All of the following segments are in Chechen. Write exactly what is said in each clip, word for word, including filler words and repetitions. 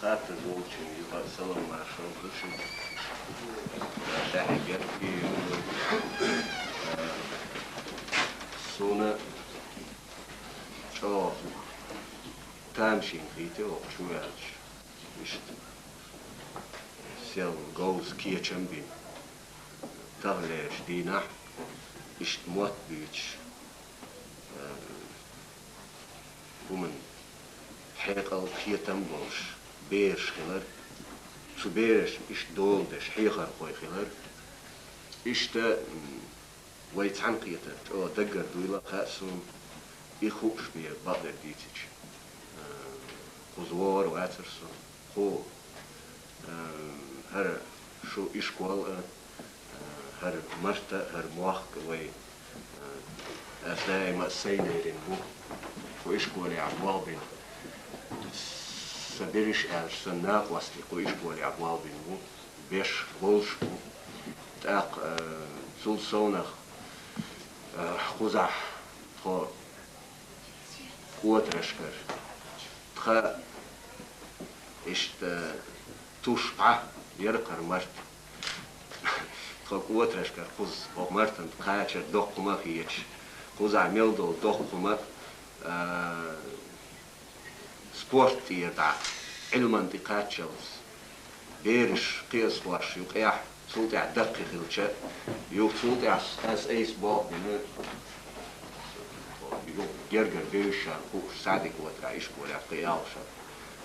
Хаттар долчун юха салам маршал ду шуна. Шахьи герти, э, суна чӀоагӀа тамашийна хийти оха чу ваьлча. Иштта сел говза кечам бина. Тахлераш дийнахь, иштта мотт буьйцуш, э, хӀуман хьекъал, кхетам болуш бераш хилар, цу берашна иштта дола деш хьехархой хилар. Иштта, м, вай цхьаьнакхетар чӀогӀа даггара дуйла а хаьа суна, и хууш бен бакъдерг дийцича. Э, кхуза вогӀур вацар со. Кху, э, хӀара шу ишкол а, э, хӀара Марта, хӀара мохк а вай, э, ас даима а сайна лерина бу. Кху ишколехь болх бина. Сан берриш аьлча, сан накъостий кху ишколехь болх бина бу. Беш болуш бу. ТӀаккха, э, цул совнах, э, кхузахь тхо кӀотарашкара. Тха иштта туш бӀа яра кхара Марта. Тхо кӀотарашкара кхуза, оха Мартан кхачар доккхума а хеташ, кхузахь мел долу доккхума, а, спорт тӀера дӀа, Ӏилман тӀе кхаччалц. Бераш кхиазхош юкъехь, цул тӀаьхьа даккхий хилча, юха цул тӀаьхьа ас айса болх бина, юха гергара бевзачарна хууш, садик ватарахь ишколехь кхиалхашара.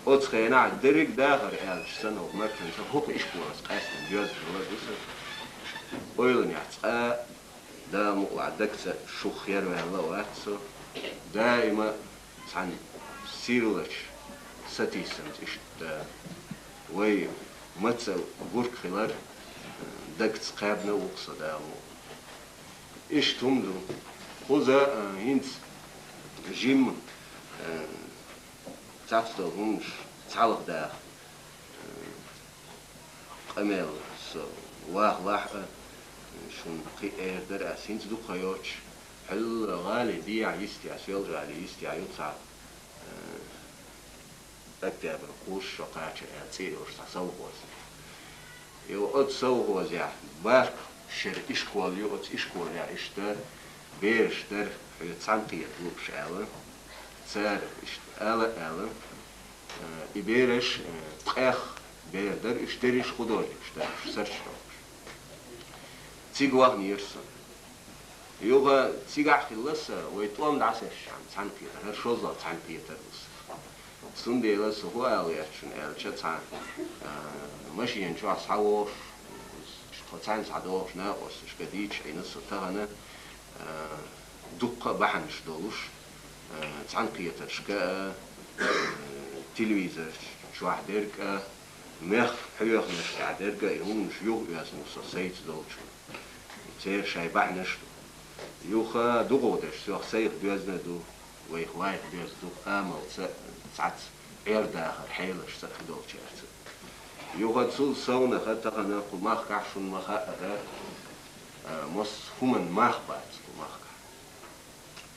Оцу хенахь дерриг а дахар аьлча санна, оха Мартанца хӀокху ишколаца къаьстина доьзна хилла ду сан. Ойланехь цкъа а, Дала мукъалахь, дагца шух херваьлла а вац со. Даима цхьана сийлачу сатийсамца иштта вай маца гург хилар, дагца кхаьбна а ву-кх со, Дала мукъ. Иштта хӀума ду. Кхуза, а, хӀинца жимма, а, цхьацдолу хӀуманаш цхьалха даха, а, къамел со вахалахь а, шуна кхин а эр дара ас, хӀинца дукха йоцуш, хьуьлла гӀали дехьа йистехь, Соьлжа-ГӀали йистехь ю цхьа, э, октябрь кхуза шо кхача аьлла цӀе йолуш цхьа совхоз. И оцу совхозехь бархӀ шера ишкол ю, оцу ишколехь иштта бераш дара, хьоьца цхьаьнакхета лууш аьлла. Цара иштта ала а аьлла, э, и бераш, э, ткъех бер дара, уьш дерриш художникаш дара, уьш сурташ дохуш. Цига ваханера со. Юха цигахь а хилла сан, вай тӀом дӀасаьшшехь цхьаьнакхетар, хӀара шозлагӀа цхьаьнакхетар ду сан. Цундела со хӀун ала гӀерта шуна аьлча, цхьа, а, машена чохь схьавогӀуш, тхо цхьаьна схьадогӀуш накъосташка дийцича Ӏийна со тахана, а, дуккха а бахьанаш долуш, а, цхьаьнакхетаршка а, а, телевизор чохь дерг а, мехкан хьоьханаш тӀехь дерг а и хӀуманаш юха оьзна ву со сайца долчунна. Церан шайн бахьанаш а ду. Юха дукхахдерш соьх сайх доьзна а ду, вайх вайх доьзна ду, амалца а, цхьацца Ӏер-дахар хьелашца а кхидолчаьрца а. Юха цул совнаха тахана кху махкахь шуна ма-хаъара, а, массо а хӀуманан мах бац кху махкахь.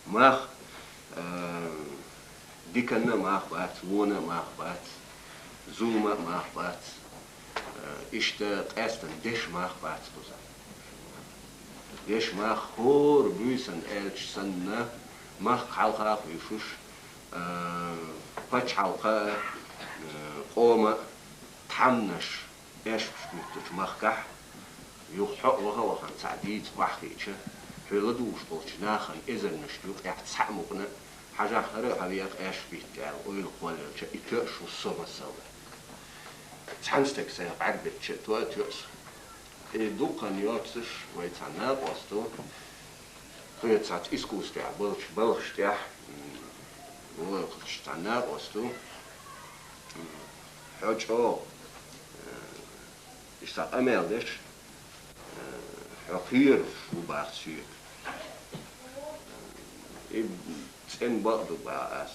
Мах, а, диканна а мах бац, вонна а мах бац, зулама а мах бац, а, иштта къаьстина дешан мах бац кхуза. Дешан мах хӀора буьйсанна аьлча санна, махка хьалха а хуьйшуш, а, пачхьалкха а, а, къома а, тхьамнаш, аьшпаш буьттучу махкахь, юха хьо а ваха а вахана цхьаъ дийца охьахиъча, хьоь ладугӀуш болчу нахана эзарнашна юкъехь цхьаъ мукъана а, хьажахь, хӀара а хьан векха аьшпа битта аьлла, ойла кхоллаелча, и тоьуш ву со масала. Цхьана стага сайх бӀаьрг беттача а тоьа а тоьа со. И дуккха а йоцуш вай цхьа накъост ву, кхечу цхьацца искусствехь болчу балхаш тӀехь, м, вуьйцуш цхьа накъост ву, м, хьо чӀогӀа, э, иштта къамел деш, э, хьо кхоьруш ву боху соьга. И цӀена бакъ ду боху ас.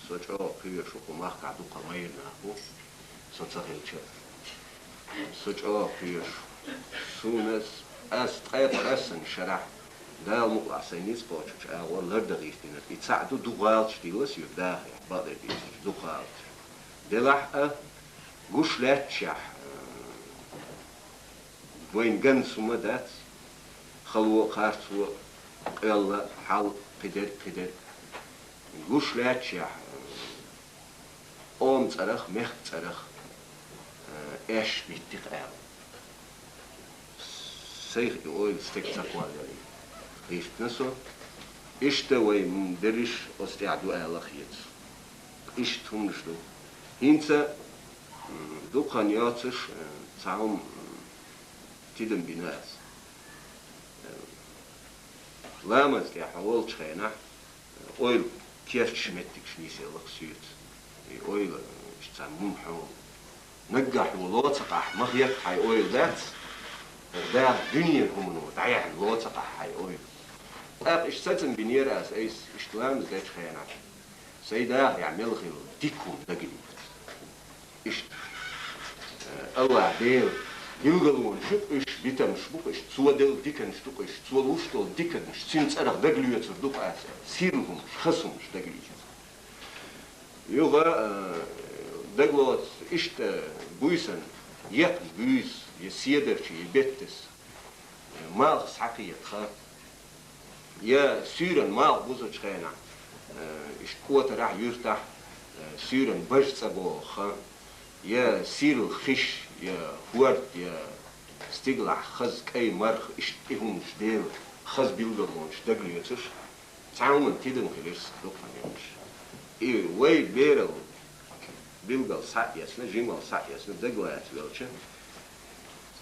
Со чӀогӀа кхоьруш ву, кху махкахь дуккха майра нах бу, со ца хилча а. Со чӀогӀа кхоьруш. Суна ас ткъе кхоьссина шарахь, Дала мукъалахь, сайн ницкъ кхочучу агӀор лардан гӀиртинарг и цхьаъ ду, дукха гӀалаташ дилла соьга дахарехь, бакъдерг дийцича, дукха гӀалаташ. Делахь а, Гуш лаьтташехь, вайн ганза хӀума дац, хало а, харцо а, къоьлла а, хьал а, кхидерг, кхидерг. Гуш лаьтташехь, къоман цӀарах, мехкан цӀарах, э, аьшпаш биттий-кх аьлла. Сайх и ойла стеган ца кхоллаелла гӀиртина со. Иштта вай, м, берриш оцу тӀехь ду аьлла хета. Иштта хӀуманаш ду. ХӀинца, м, дукха хан йоцуш, э, цхьа хӀума, м, тидам бина ас. Э, ламаз тӀехь хьо волчу хенахь, ойла керташ меттигаш нийсаелла-кх соьца. И ойла, иштта цхьа муха хьо. Наггахь хьо лоцу къахь ма хетта хьайн ойла дац, хӀара Дала дуьненан хӀумано дӀаяьхьна лоцу къахь хьайн ойла. ТӀаккха иштта сацам бинера ас айса, иштта ламаз дечу хенахь. Сайн дахарехь мел хилла дика хӀума дагалоьцура. Иштта, э, АллахӀ Делан билгалонаш ю-кх уьш, битамаш бу-кх уьш, Цо делла диканаш ду-кх уьш, Цо луш долу диканаш, Цуьнан цӀарах дагалоьцур ду-кх ас, сирла хӀуманаш, хаза хӀуманаш дагалоьцур. Юха, э, дагалоцу иштта буьйсанна, екхна буьйса, я седарчий, я беттаса, э, малх схьакхетаха. Я суьйранна малх бузучу хенахь, э, иштта кӀотарахь, юьртахь, э, суьйранна бажа цӀа богӀуха, я сирла хиш, я хӀорд, я стигалахь хаза кӀай марха, иштта и хӀуманаш Делан хаза билгалонаш дагалоьцуш, цхьа хӀуманна тидам хилира сан дукха хан йоцуш. И вай бералла билггал схьа а эцна, жималла схьа а эцна, дагалаца велча,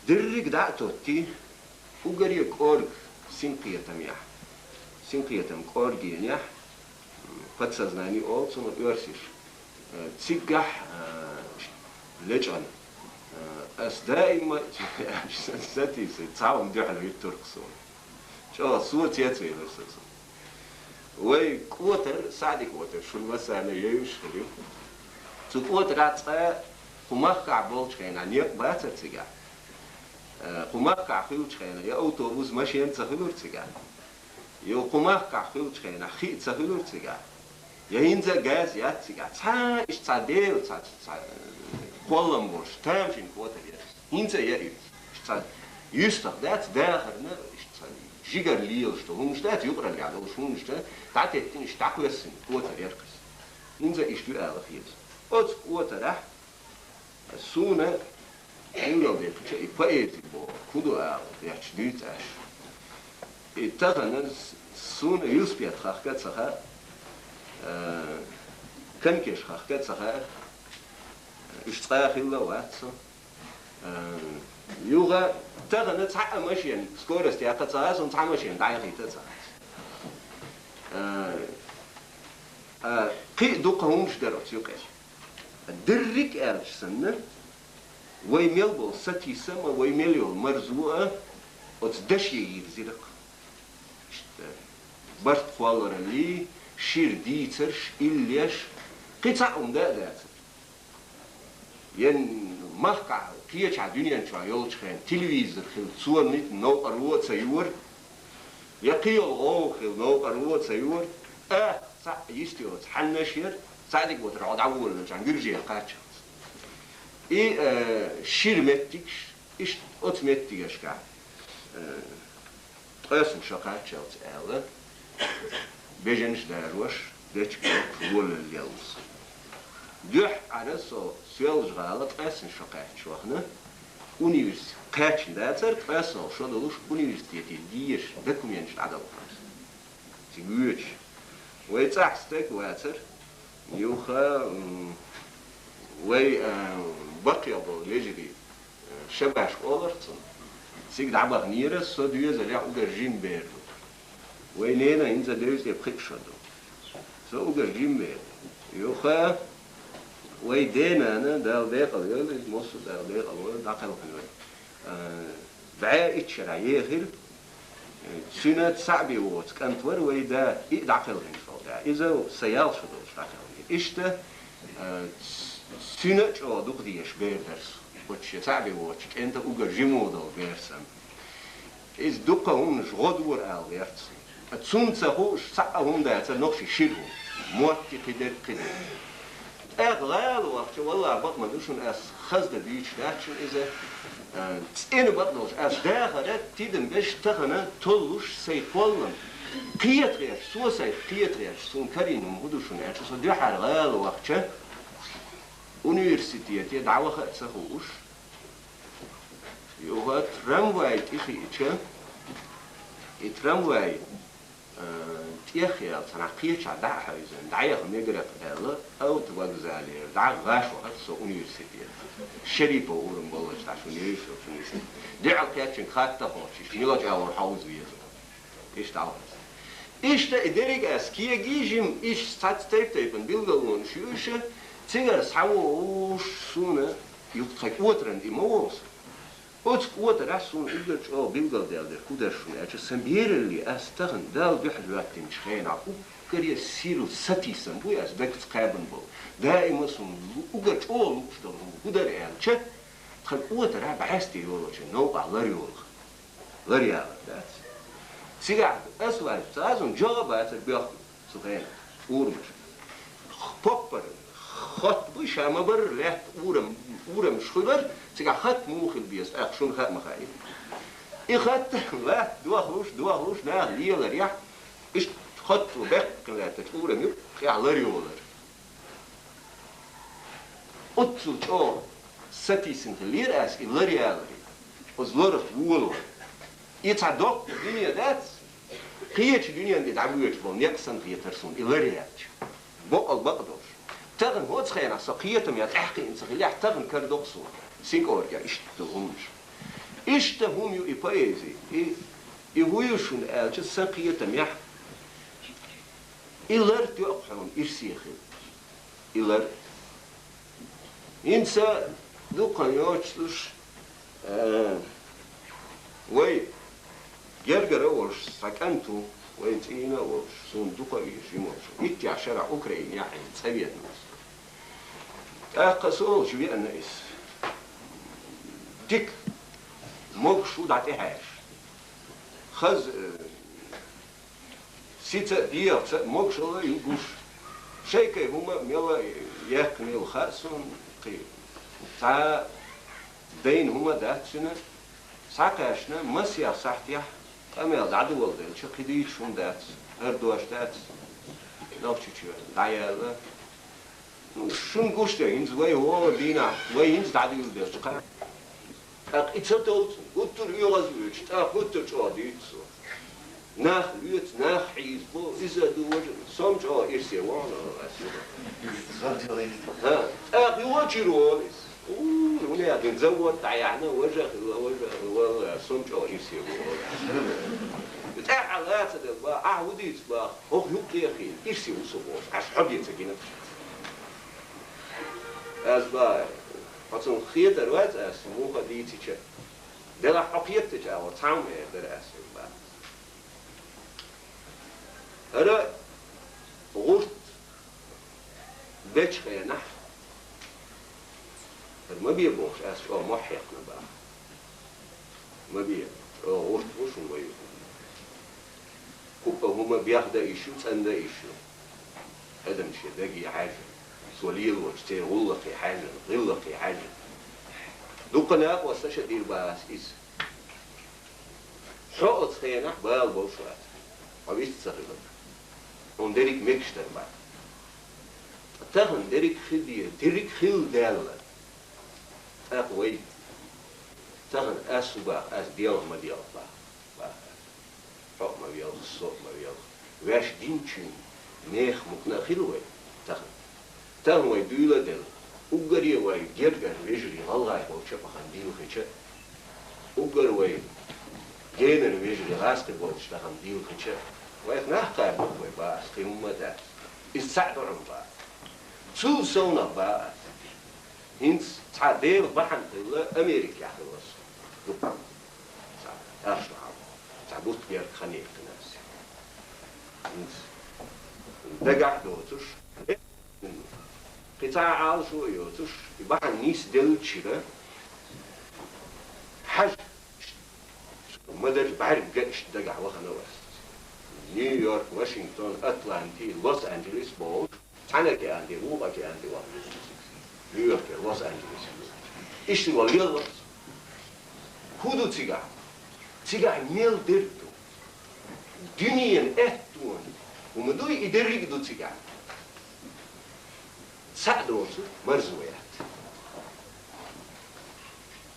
дерриг дӀа а тоттий, уггаре кӀорга синкхетамехь, синкхетам кӀоргенехь, м, подсознание олу цунах оьрсаша, э, циггахь, э, лечкъана, э, ас даима а сатийсай, цхьа хӀума дуьхьал вуьттура-кх суна. ЧӀогӀа со цецвелира сан цунна. Вай кӀотар, СаьӀди-кӀотар, шуна массарна а евзаш хир ю. Цу кӀотарахь цкъа кху махкахь болчу хенахь некъ бацара цигахь. Э, кху махкахь хиллачу хенахь я автобус, машен ца хуьлура цигахь. Юха кху махкахь хиллачу хенахь хи а ца хуьлура цигахь. Я хӀинца а газ яц цигахь. Цхьа иштта цхьа Дела, цхьа, цхьа, э, кхоллам болуш, тамашийна кӀотар яра. ХӀинца а я иза. Иштта цхьа юьстах дац, дахарна, иштта цхьа жигара лелаш долу хӀуманаш дац, юкъараллехь долуш хӀуманаш дац, дӀатеттина иштта дӀакхоьссина кӀотар яра-кх иза. ХӀинца а иштта ю ала хета. Оцу кӀотарахь суна, билгалдеккхича, и поэзи бохург хӀун ду ала, гечдийр ас. И тахана с-, суна велосипед хахка а ца хаьа, э, конькиш хахка а ца хаьа, уьш цкъа а хилла а вац со. Э, юха тахана цхьа а машен, скорость яккха ца хаьа, суна цхьа машен дӀаяхийта а ца хаьа. Э, а, кхин а дукха хӀуманаш дара оцу юкъе. Дерриг а аьлча санна, вай мел болу сатийсам а, вай мел йолу марзо а оцу даше йирзира-кх. Иштта, барт кхоллараллий, шира дийцарш, иллеш, кхин цхьа а хӀума дан а дацара. Я махкахь, кхечахь дуьнен чохь йолчу хенахь телевизор хилла, цо ницкъ новкъарло а ца йора, я кхин йолу гӀовгӀа хилла, новкъарло а ца йора, а, цхьаъ йист йоцу хьаннаш яра, цхьаъ дика ватара хьо дӀаволалчахьана гуьржехь кхаччалц. И, э, шира меттигаш, иштта оцу меттигашкахь, э, ткъоьсна шо кхаччалц аьлла, бежанаш а дарош, дечиг а йоккхуш, волалла елла со. Дуьххьара со Соьлжа-ГӀала ткъоьсна шо кхаьчча вахана, университет кхаьчна дацара, ткъоьсналла шо долуш университете дезаш документаш дӀадала хьуна. Цига воьдуш. Вай цӀахь стаг вацара, юха, м, вай, а, баккхий болу вежарий, а, шабашка олура цунна. Цига дӀабахнера, со доьзалехь уггар жима бер ду. Вай ненан хӀинца девза тӀе пхиъ шо ду. Со уггар жима бер ду. Юха вай денана, Дала декъал йойла, иза массо а Дала декъал войла, дӀакхелхина вай. А, бӀе итт шарахь ехира, цуьнан цхьаъ бен воцу кӀант вара вай да, и а дӀакхелхинчу вай да. Иза сан ял шо долуш дӀакхелхина. Иштта, а, ц-, цуьнан а чӀогӀа дукха дезаш бер дара со. Оцу шен цхьаъ бен воцучу кӀентан уггар жима долу бер санна. Иза дуккха хӀуманаш гӀо дора ала гӀерта суна. Цунна ца хууш, цхьа а хӀума дацара, нохчийн шира хӀума. Мотти, кхидерг, кхидерг. ТӀаккха гӀала вахча, валлахӀи, бакъ ма ду шуна, ас хаза дан дуьйцуш дац шуна иза. Э, цӀена бакъ долуш, ас дахара тидам беш тахана толлуш сайн кхоллам. Кхетахь, со сайн кхетахь, суна карийна хӀума хӀун ду шуна аьлча, со дуьххьара гӀала вахча, университете дӀаваха а ца хууш, юха трамвай тӀе хиъча, и трамвай, э, тӀехъяьлла, цхьана кхечахь дӀа а хьаьвзина, дӀаяха мегар-кх аьлла, автовокзалера дӀа гӀаш вахара со университет. Шарипов урам боллачу дӀа шуна йовза университет. ДӀа кхеччинга хатта хьоьжуш, мила чӀагӀо хьовза веза. Иштта дӀавахара. Иштта и дерриг ас кегий жима, иштта цхьацца тайп-тайпана билгалонаш ю иша, цигара схьавогӀуш суна, юха тхан кӀотаран и ма вогӀу со. Оцу кӀотарахь суна уггар чӀогӀа билгалдаьлла дерг хӀун дара шуна аьлча, сан бералле ас тахана Далла дуьхьал хӀоьттинчу хенахь уггаре сирла сатийсам буй ас дагца кхаьбна болу. Даима суна лу-, уггар чӀогӀа лууш долу хӀума хӀун дара аьлча, тхан кӀотарахь бӀаьсте йолучу новкъахь лар йолу. Лар ялар дац. Цигахь ас вайца цхьа а зун жагӀа бацара боьхна цу хенахь урамаш. Поппар, хатта буй, ша ма-барра лаьтта урам, урамаш хуьлура, цигахь хатта муха хила беза, тӀаккха шуна хаа ма хаьа. И хатта латта дохлуш, дохлуш, наха леларехь, иштта хатта баьккхина лаьттачу урам юккъехь лар йолара. Оццул чӀогӀа сатийсина хиллера ас и лар яларе, оцу ларах волавар. И цхьа доккха дуьне дац, кхечу дуьненна тӀе дӀавоьдуш болу некъ санна хетара суна и лар яьлча. Боккъал бакъ долуш. Тахана оцу хенахь со кхетамехь тӀаьхьакхиъна ца хиллехь, тахана карадо-кх суна. Синкъорга иштта долу хӀуманаш. Иштта хӀума ю и поэзи. И, и хӀун ю шуна аьлча, сан кхетамехь и лар тоьу-кх хьуна ирсе хила. И лар. ХӀинца дукха йоцуш, э, вай гергара а волуш, цхьа кӀант ву, вай цӀийна а волуш, суна дукха а везаш, жима волуш. Иттех шарахь Украинехь цӀа веана ву иза. ТӀаккха со олуш веана иза. Дика могуш ву дӀа тӀехьаьжча. Хаза, э, сица а, дегӀаца а могушалла ю гуш. Шайкай хӀума мела яьккхинарг хаьа суна, кхин цхьа дайна хӀума дац цуьнан. Схьакхаьчна, масех сахьтехь къамел дӀадоладелча, кхин дийцаш хӀума дац, хӀара дош дац, Нохчийчоь дӀаяьлла. Ну, шуна гуш дерг, хӀинца вай хӀора дийнахь, вай хӀинца дӀадуьйладелча кхаьа. ТӀаккха и ца товцу, гуттар а оьгӀаз а воьдуш, тӀаккха гуттар а чӀогӀа дуьйцу со. Нах лоьцу, нах хьийзабо, иза а ду, важа а ду, со-м чӀогӀа ирсе вахана ас юха. ХӀа, тӀаккха юха чуьра волу иза. У, хӀунда аьлча завод дӀаяьхьна, важа а хилла, важа а хилла, со-м чӀогӀа ирсе ву. ТӀаьхьа лаца дела баха, ахьа хӀун дийца баха, хӀокху юккъе а хиъна, ирсе ву со бохуш, аш хьо бен ца гина. Ас баха, хьо цунах хетар вац ас, муха дийцича. Делахь хьо кхетача агӀор цхьа хӀума эр дара ас, баха. ХӀара гӀурт бечу хенахь, хӀара ма бе бохуш, ас чӀогӀа мохь хьекхна баха. Ма бе, чӀогӀа гӀурт бу шуна вай. Кху а хӀума бехдан йиш ю, цӀандан йиш ю. Адам шен даге хьаьжжина, цо лелочу церан гӀуллакхе хьаьжжина, гӀиллакхе хьаьжжина. Дукха накъосташа дийр бац иза. Хьо оцу хенахь бала болуш вац. Хьо вист ца хиларх. Хьуна дерриг мегаш дара бац. Ткъа тахана дерриг хи де, дерриг хилла даьлла. ТӀаккха вай. Тахана ас хӀун баха, ас белха ма белха баха. Баха. Хьо а ма велха, со а ма велха. Ваьш динчуьнга нехан мукъана а хила вай тахана. Тахана вай дуьйла а делла, уггаре а вай гергара вежарий гӀалгӀай болча а бахана дийлхича, уггар вай генара вежарий гӀазкхи болча дахана дийлхича, вайх нах кхаьбна вай баха, кхин хӀумма а дац. Иза цхьаъ ду хьуна баха. Цул совнах баха ас. ХӀинца цхьа Делан бахьана хилла Америкехь хилла со. Дукха. Цхьа тӀаш ду хьан. Цхьа бутт герга хан яьккхина ас. ХӀинца дагахь а доцуш, кхин цхьа а Ӏалашо а йоцуш, и бахьана нисделлачуьра хьажа, ма-дарра бӀаьрга иштта дагахь вахана ас. Нью-Йорк, Вашингтон, Атланти, Лос-Анджелес бохуш. Цхьан океан тӀе, вукху океан тӀе вахана. Нью-Йорке, Лос-Анджелесе. Иштта вала лелла. ХӀун ду цигахь? Цигахь мел дерг ду. Дуьненан аьттонан хӀума дуй, и дерриг а ду цигахь. Цхьаъ доцург марзо яц.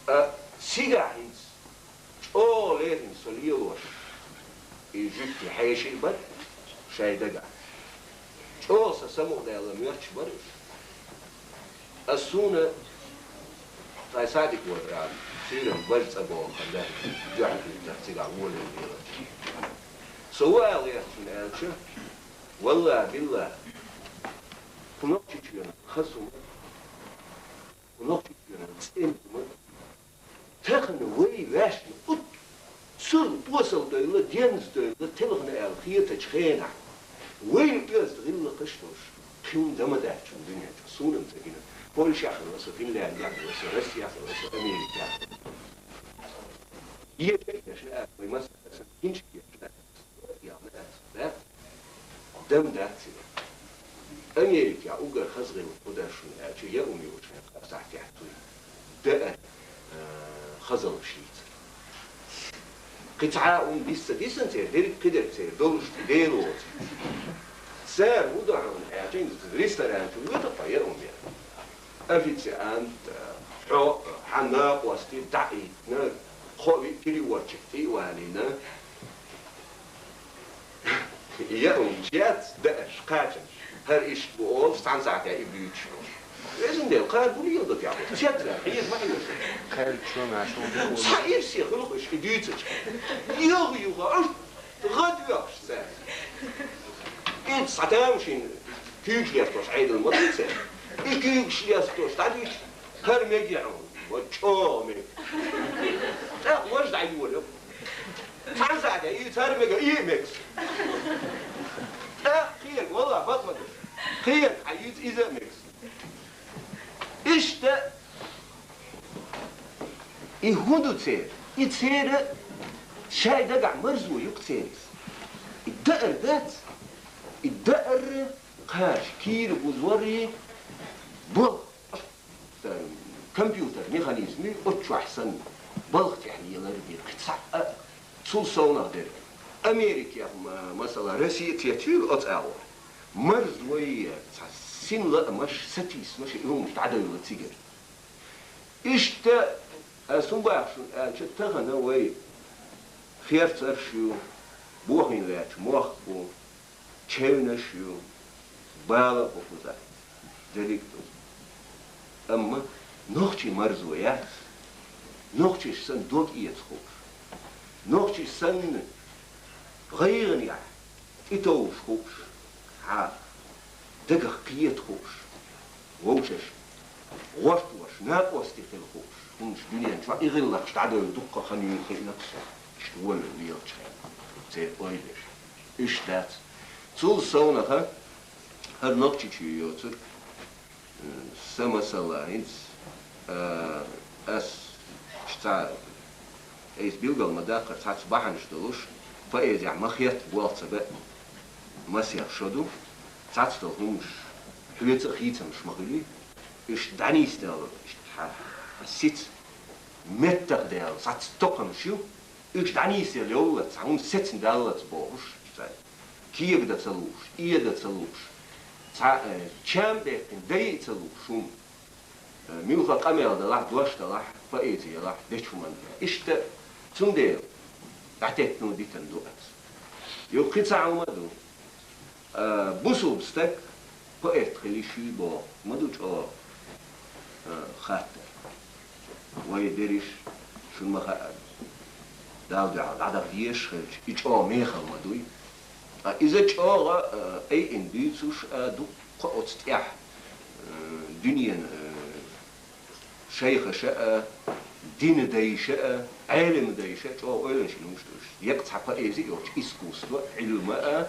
А цигахь хӀинца чӀогӀа леррина со лелош, и жуьгти хьеший бара шайн дагахь. ЧӀогӀа сан самукъадаьлла моьттуш бара уьш. Ас суна ткъе садик вадра, сийран бажа цӀа боху хан даьхна, дуьхьал хӀуьттара цигахь волавелла. Со ву ала гӀерташ ву аьлча, валлахӀи, биллахӀи, кху Нохчийчоьнан хаза хӀума, кху Нохчийчоьнан цӀена хӀума, тахана вай ваьшна оццул осалдевлла, дензадевлла, телхина аьлла хетачу хенахь, вайна оьзда гӀиллакхаш а долуш, кхин дан ма дац дуьнен чу, суна-м ца гина. Польшехь хилла со, Финляндехь хилла со, Россехь хилла со, Америкехь хилла со. Еша а ешна аьлла, вай массара а сан хӀинца ешна аьлла. Яхна аьлла, да? Дам дац цигахь. Америкехь уггар хаза гӀиллакх хӀун дара шуна аьлча, яа хӀума ю шайн къа сахьтехь туй. Даар, э, хазаллаш йийцар. Кхин цхьа а хӀума дис ца дисна церан, дерриг кхидерг церан долуш ду, Дела воцург. Цара хӀун до хьуна аьлча, ресторан чу воьду-кх хьо, яа хӀума яа. Официант, э, хьо, хьан накъостий дӀа а йитина, кхо-виъ переводчик тӀе а валийна, яа хӀумнаш яц даарш, кхачанаш. ХӀара иштта бу олуш, цхьана сахьтехь и буьйцуш бу. Везан Дела, кхара гулъелла до тӀехь бу. Цецваьлла, хьежа ма хьежа. Кхел чу маьрша ву. Цхьа ирсе хуьлу-кх уьш и дуьйцучу. Юха-юха, уьш гӀадвоьхуш цара. И цхьа тамашийна куьйгаш лестош Ӏедал ма ду церан. И куьйгаш лестош дӀадуьйцу. ХӀара мега хьуна, ва чӀогӀа мега. ТӀаккха важа дӀайолайо. Цхьана сахьтехь иза хӀара мега, и а мега. ТӀаккха кхерга, валлахӀи, бакъ ма ду. Кхерга хьан иза, иза а мега. Иштта и хӀун ду церан? И церан шайн дагахь марзо ю-кх церан иза. И даар дац, и даар кхача кийра бузорий, бо. Компьютер механизмий оцу чохь санна, балха тӀехь лелар бен, кхин цхьаъ а цул совнах дерг. Америкехь, ма-, масала, Россия цецвийла оцу агӀор. Марзо яц, цхьа син лаамаш, сатийсамаш, и хӀумаш дӀадевлла цигара. Иштта, ас хӀун боху шуна аьлча, тахана вай херцарш ю, бохийна лаьтташ мохк бу, чевнаш ю, бала а бу кхузахь, дерриг а ду. Амма нохчийн марзо яц, нохчаша санна дог эца хууш, нохчаша санна гӀайгӀанехь тӀетовжуш хууш, хьан дагах кхета хууш, вовшашна гӀорта ваша накъостий хила хууш, хӀуманаш дуьнен чохь и гӀиллакхаш дӀадевлла дуккха а хан юйла хиъна-кх со, иштта волавелла лелачу хенахь, церан ойла еш. Уьш дац. Цул совнаха, хӀара Нохчийчоь йоцург, м, сан масала, хӀинца, а, ас цхьа, айса билгал ма даккхара, цхьацца бахьанаш долуш, поэзехь ма хетта болх ца баьа масех шо ду, цхьацца долу хӀуманаш хьоьца а хийцамаш ма хуьлий, уьш дӀанисделла, иштта хьан сица меттах даьлла, цхьацца токхамаш ю, уьш дӀанисъелла йоллалц, цхьа хӀума сецна даллалц бохуш, цхьа кегадан ца лууш, эдан ца лууш, цхьа, э, чам беттина дайа а ца лууш хӀума. Э, муьлхха къамел далахь, дош далахь, поэзи ялахь, дечу хӀуманна. Иштта, цундела дӀатеттано дитина ду ас. Юха кхин цхьа хӀума а ду. А, бусулба стаг поэт хила йиш юй боху, ма ду чӀогӀа, а, хаттар. Вай дерриш, шуна ма хаъара, Далла дуьхьал дӀадаха дезаш хилча, и чӀогӀа мехала ма дуй. Ткъа иза чӀогӀа, а, айина дуьйцуш а, дуккха а оцу тӀехь, а, дуьненан, а, шайхаша а, динан дайша а, Ӏелиман дайша а чӀогӀа ойланаш йина хӀумнаш ду уьш. Еккъа цхьа поэзи а йолчу искусство, Ӏилма а,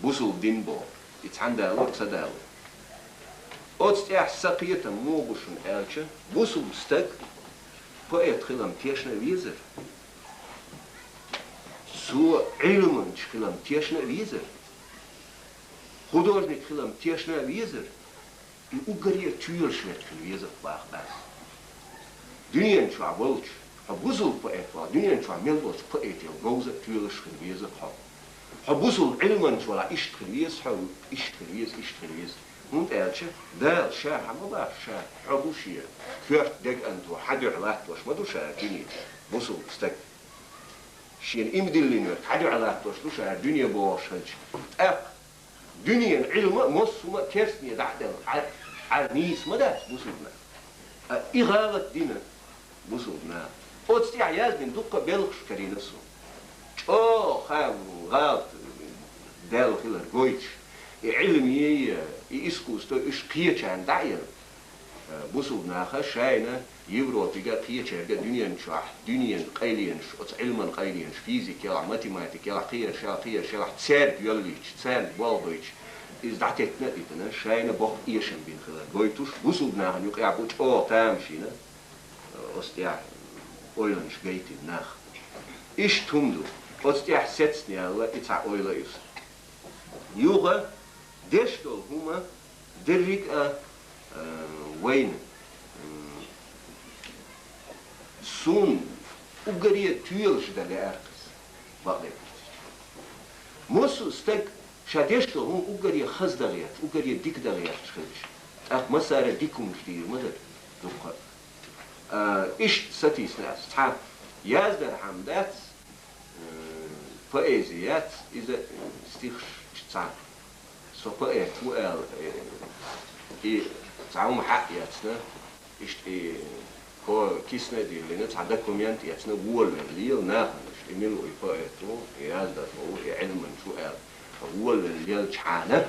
бусулба дин боху. И цхьаьна далор, ца далор. Оцу тӀехь сан кхетам муха бу шуна аьлча, бусулба стаг поэт хилам тешна а везара. Цо Ӏилманча хилам тешна а везара. Художник хилам тешна везар, и уггаре а тоьлаш меттиг хила веза-кх, бах аз. Дуьнен чохь волчу, хьо бусалба поэт ваха, дуьнен чохь мел болчу поэтел говза а тоьлаш хила веза-кх хьо. Хьо бусалба Ӏилманча валахь, иштта хила веза хьо, иштта хила веза, иштта хила веза. ХӀунда аьлча Дала ша хьан ма бах, ша хьо бу шен коьрта дегӀанто хьан дуьхьа латтош ма ду ша дуьне, бусалба стаг. Шена иман диллинарг хьан дуьхьа латтош ду ша дуьне бохуш хилча. ТӀаккха дуьненан Ӏилма а, массо а хӀума а керстане дӀа а делла, хьа-, хьан нийса ма дац бусалба нах. Ткъа и гӀалат дина бусалба наха. Оцу тӀехь яздина дуккха а белхаш карийна суна. ЧӀогӀа хан гӀалат даьлла хилар гойтуш, и Ӏилмий, и искусство уьш кхечарна дӀа а елла, бусалба наха шайна Европига а, кхечаьрга а дуьнен чохь, дуьненан къайленаш, оцу Ӏилман къайленаш, физика елахь, математика елахь, кхераш елахь, кхераш елахь, цаьрга йоллуьйтуш, цаьрга болхуьйтуш, иза дӀатеттина а дитина, шайна боккха эшам бина хилар гойтуш, бусалба нахана юкъахь бу чӀогӀа тамашийна, оцу тӀехь ойланаш гайтина нах. Иштта хӀума ду, оцу тӀехь сецна яьлла и цхьа ойла а ю сан. Юха деш долу хӀума дерриг а, а, вайна, м, суна уггаре а тоьлаш дан лаьара-кх иза, бакъдерг. Массо а стаг ша деш долу хӀума уггаре а хаза дан гӀерташ, уггаре а дика дан гӀерташ хилча, тӀаккха массара а дика хӀуманаш дийр ма дара дуккха а. А, иштта сатийсина ас. Цхьа яздархьама дац, э, поэзи яц, иза, э, стихаш цхьа. Со поэт ву аьлла, э, и цхьа хӀума хьаъ эцна, иштта и кхо кисана а диллина, цхьа документ эцна, волавелла лела нахана, иштта и мила ву, и поэт ву, и яздархо ву, и Ӏилманча ву аьлла, волавелла лелчхьана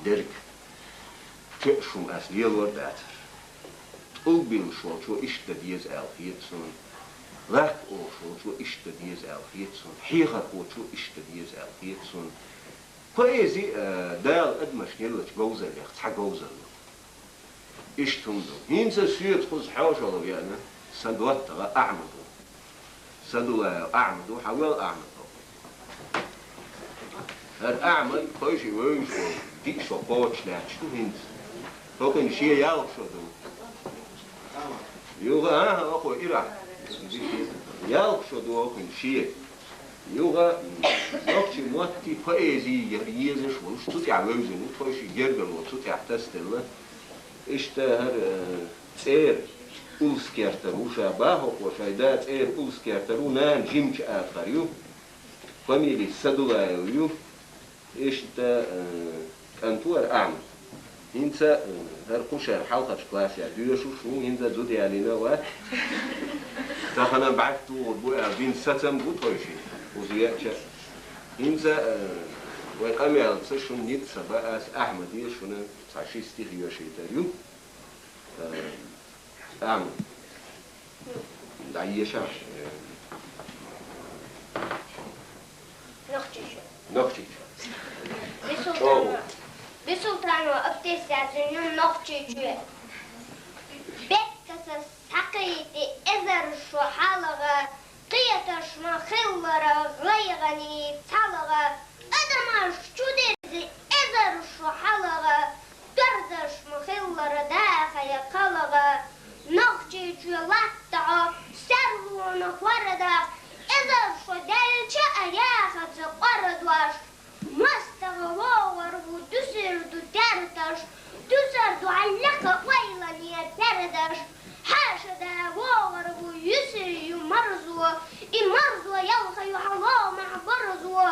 дерг. Тоьаш хӀума ас лелор дацара. ТӀулг биллаш волчо иштта дан деза аьлла хета суна. Латта олуш волчо иштта дан деза аьлла хета суна. Хьехархочо иштта дан деза аьлла хета суна. Поэзи, э, Дала адамашна еллачу говзаллех цхьа говзалла ду. Иштта хӀума ду. ХӀинца соьца кхуза хьошалгӀа веана сан доттагӀа Ахьмад ву. Садулаев Ахьмад ву, хьан вел Ахьмад ву? ХӀара Ахьмад, тхойшиъ вевзаш волу, диъ шо кхочуш лаьтташ ду хӀинца. ХӀокхуьнан шен ялх шо ду. Юха, а, хӀокхо ирахь. Ялх шо ду хӀокхуьнан шен. Юха, м, нохчийн маттий, поэзий яра езаш волуш, цу тӀехь вевзина ву, тхойшиъ гергарло цу тӀехь тасаделла. Иштта хӀара, э, цӀера Улласкертара ву ша, бах хӀокхо, шайн да цӀера Улласкертара ву, нана Жимчу Апхара ю, фамили Садулаев ю. Иштта, э, кӀант ву хӀара Ахьмад. ХӀинца, э, хӀара кху шарахь хьалхарчу классехь доьшуш ву, хӀинца зуда ялийна а вац. Тахана бӀаьрг тухур бу аьлла дина сацам бу тхойшиъ, кхуза веача а. ХӀинца, э, вай къамелаца шуна ницкъ ца бан ас, Ахьмаде шуна цхьа ши стих йоьшуьйтур ю. Э, Ахьмад. ДӀаеша. Нохчийчоь. Нохчийчоь. ЧӀогӀа. Бисултанова, Бисултанова Абдес яздина ю Нохчийчоь. Бехкаса схьакхийтина эзар шо хьалха, кхеташ ма хиллара гӀайгӀане цхьалха, адамаш чу дерзий эзар шо хьалха, доьрзаш ма хиллара даха я кхалха, Нохчийчоь латта хьо серлонан хӀордах, эзар шо даьлча а яхаца къордош. МостагӀа вогӀур ву дуьсур ду терташ, дуьсур ду хьан лекха ойлане пердаш. Хьаша да вогӀур ву, юьсур ю марзо, и марзо ялха ю хьан ломахь борзо.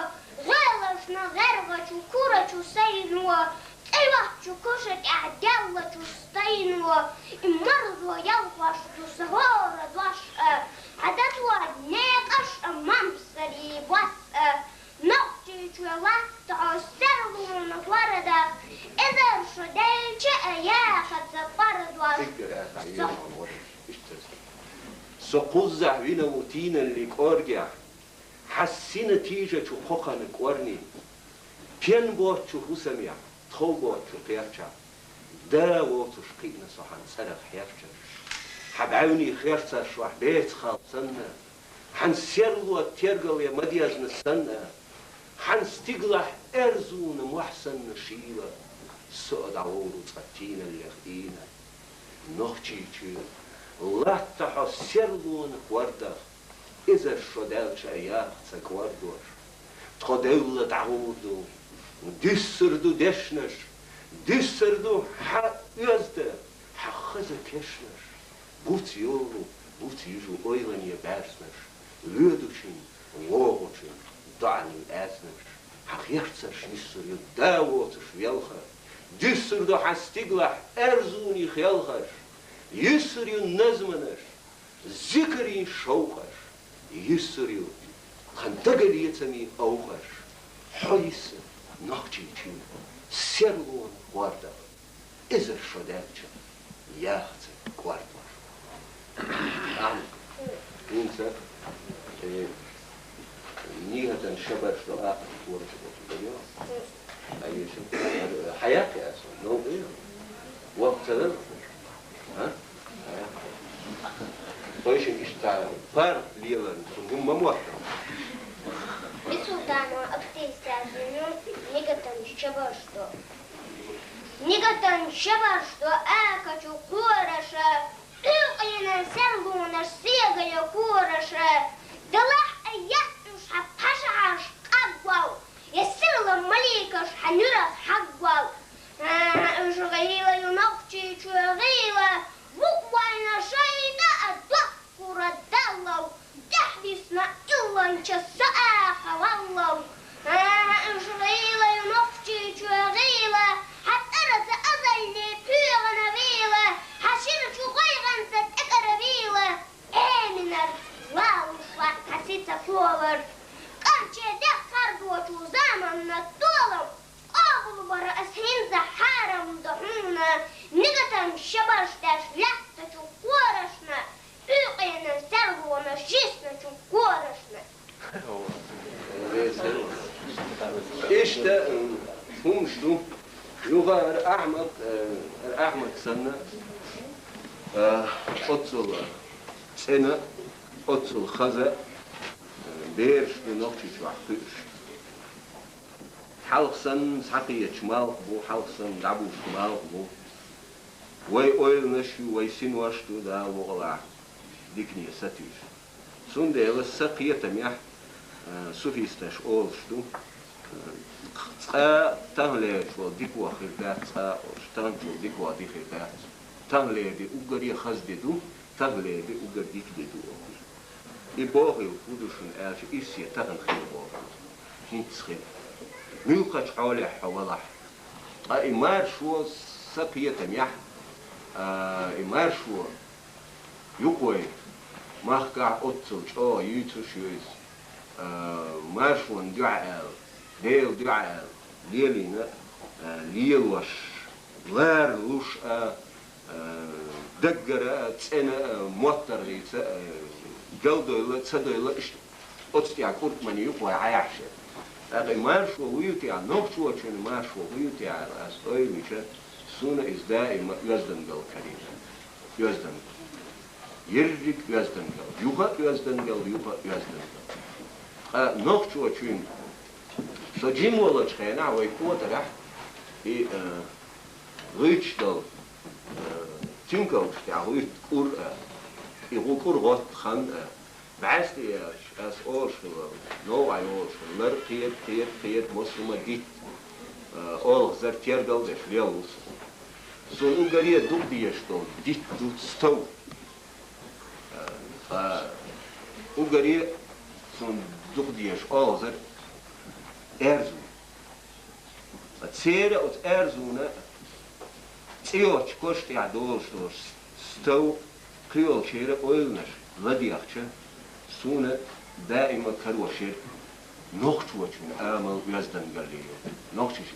ГӀелашна гӀергӀачу курачу сайно, цӀе йоцчу коша тӀехь даьллачу стайно, и марзо ялхош ду сан хӀора дош а, хьан дацо некъаш а, мамсарий бос а. Нохчийчоь латта хьо серлонан хӀордах, эзар шо даьлча а яхаца къордош. Со кхузахь вина ву тийналлин кӀоргехь, хьан сина тийжачу кхокханан кӀорни, пен боцчу хӀусамехь, тхов боцчу кхерчахь, да воцуш кхиъна со хьан цӀарах хьерчаш. Хьан бӀаьвнийн херцар шохь беца хала санна, хьан серло тергале ма дезна санна, хьан стигалахь аьрзуна мохь санна шийла, со а дӀаволу цкъа тийналлех ийна. Нохчийчоь, латта хьо серлонан хӀордах, эзар шо даьлча а яха ца кӀордош. Тхо девлла дӀагӀур ду, дуьссур ду дешнаш, дуьссур ду хьан оьзда, хьан хаза кешнаш. Буц йолу, буц юьжу ойлане баьрзнаш, воьдучун, вогӀучун доӀанийн аьзнаш, хьан герцарш юьссур ю да воцуш велха, дуьссур ду хьан стигалахь аьрзунийн хелхаш, юьссур ю назманаш, зикарийн шовхаш, юьссур ю тхан дагалецамийн овхаш. Хьо йисса Нохчийчоь, серлонан хӀордах, эзар шо даьлча, яха ца кӀордош. Ахьмад, хӀинца, э, нигатан шабарш до ахча кораш боху. Айша, хьаяккхи аса, новкъа. Воккха ца дара? А? Хьаяккхи. Тхойшинна иштта паргӀат леларна, цунна хӀума ма мотта. Бисултанова Абдулсазина, нигатан шабарш до. Нигатан шабарш до ахча кораша, Ӏуьйкъенан серлонаш сегая кораша, далахь а яц уьш хьан пхьа шахьарш къагвал, я сирла маликаш хьан нуьрах хьагвал. ХӀа-хӀа, уьш гӀийла ю Нохчийчоь гӀийла, вукху вайна шайтӀа а дохкура даллал, тӀаьхьа дисна илланча са аха валлал. ХӀа-хӀа, уьш гӀийла ю Нохчийчоь гӀийла, хьан цӀараза азалле пхьегӀана вийла, хьан шира чу гӀайгӀанца тӀекӀара вийла, Ӏеминарца лалуш вац хьан сица ковар. КӀант шен дегӀ харжочу заманна толам, къобалбар ас хӀинца хьарам ду хьуна, нигатан шабарш деш лаьттачу корашна, Ӏуьйкъенан серлонаш йисначу корашна. Иштта, м, хӀумаш ду. Юха ара Ахьмад, э, ара Ахьмад санна, э, оццул цӀена, оццул хаза, э, бераш ду Нохчийчохь кхуьуш. Хьалха санна схьакхеташ малх бу, хьалха санна дӀабуьсуш малх бу. Вай ойланаш ю, вай синош ду Дала мукъалахь дикане сатуьйсуш. Цундела сан кхетамехь, а, суфисташ олуш ду, а, цкъа таханлерчул дика ваха хир дац, цкъа олуш, таханчул дика ваха ди хир дац. Таханлера ди уггаре хаза ди ду, таханлера ди уггар дика ди ду олуш. И бохийла хӀун ду шуна аьлча, ирсе тахана хир боху. ХӀинцца хир. Муьлххачу хьолехь хьо валахь. Ткъа и маршо сан кхетамехь, а, и маршо юкъой махкахь оццул чӀогӀа юьйцуш ю иза. А, маршонна дуьхьа аьлла, Делан дуьхьа аьлла, лелийна, а, лелош, ларалуш а, а, даггара а, цӀена а, моттаргӀийца а, галдойла, ца дойла, иштта оцу тӀехь кӀуртмани юкъой хьаяхьаш яра. ТӀаккха и маршо вуй ю техьа, нохчочун маршо вуй ю техьа аьлла, ас ойла йича, суна иза даима оьздангалла карийна. Оьздангалла. Ерриг оьздангалла. Юха оьздангалла, юха оьздангалла. Ткъа нохчочун со жима волчу хенахь вай кӀотарахь и, а, гӀуьйтуш долу, а, тинковгаш тӀехь гӀуьйту кӀур а, и гӀу кӀур гӀотту хан а, бӀаьсте яьлча, ас олуш хилла, новкъахь йолуш хилла, лар кхера, кхера, кхера, массо хӀума дитта, а, олхазар тергал деш лелла ву со. Суна уггаре дукха дезаш долу дитт ду стов. Ткъа уггаре суна дукха дезаш олхазар аьрзу. Ткъа церан оцу аьрзуна цӀе йоцчу кош тӀехь долуш долуш стов кхийолчеран ойланаш ладегӀча, суна даима карош яра нохчочун амал оьздангалле йолу. Нохчаша